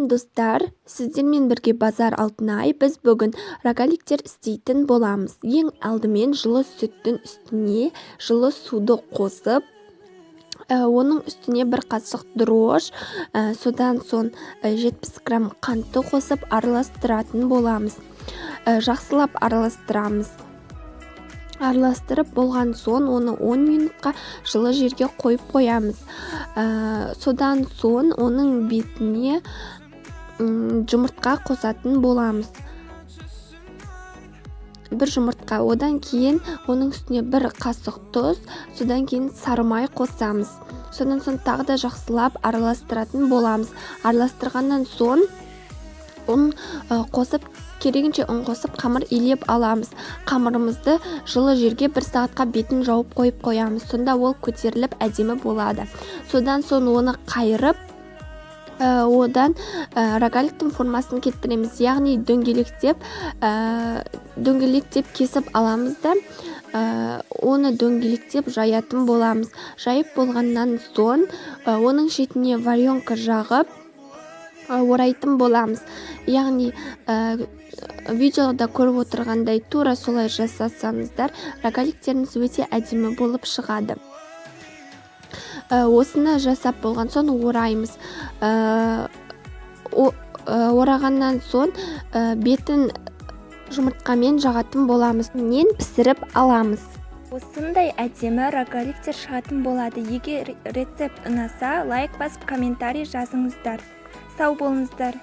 Сәлем, достар! Сіздермен бірге Базар Алтынай. Біз бүгін рогаликтер істейтін боламыз. Ең алдымен жылы сүттің үстіне жылы суды қосып, оның үстіне бір қасық дрожжи, содан соң 70 грамм қантты қосып араластыратын боламыз. Жақсылап араластырамыз. Араластырып болған соң, оны 10 минутқа жылы жерге қойып қоямыз. Содан соң оның бетіне жұмыртқа қосатын боламыз, бір жұмыртқа. Одан кейін оның үстіне бір қасық тұз, содан кейін сары май қосамыз. Содан соң тағы да жақсылап араластыратын боламыз. Араластырғаннан соң ұн қосып, керегінше ұн қосып, қамыр илеп аламыз. Қамырымызды жылы жерге бір сағатқа бетін жауып қойып қоямыз. Сонда ол көтеріліп, әдемі болады. Содан соң оны қайырып, одан рогаликтің формасын келтіреміз, яғни дөңгелектеп кесіп аламыз да, оны дөңгелектеп жаятын боламыз. Жайып болғаннан соң, оның шетіне варенка жағып, орайтын боламыз. Яғни видеода көріп отырғандай, тура солай жасасаңыздар, рогаликтеріңіз өте әдемі болып шығады. Осыны жасап болған соң, ораймыз. Орағаннан соң, бетін жұмыртқамен жағатын боламыз, нен пісіріп аламыз. Осындай әдемі рогаликтер шығатын болады. Егер рецепт ұнаса, лайк басып, комментарий жазыңыздар. Сау болыңыздар!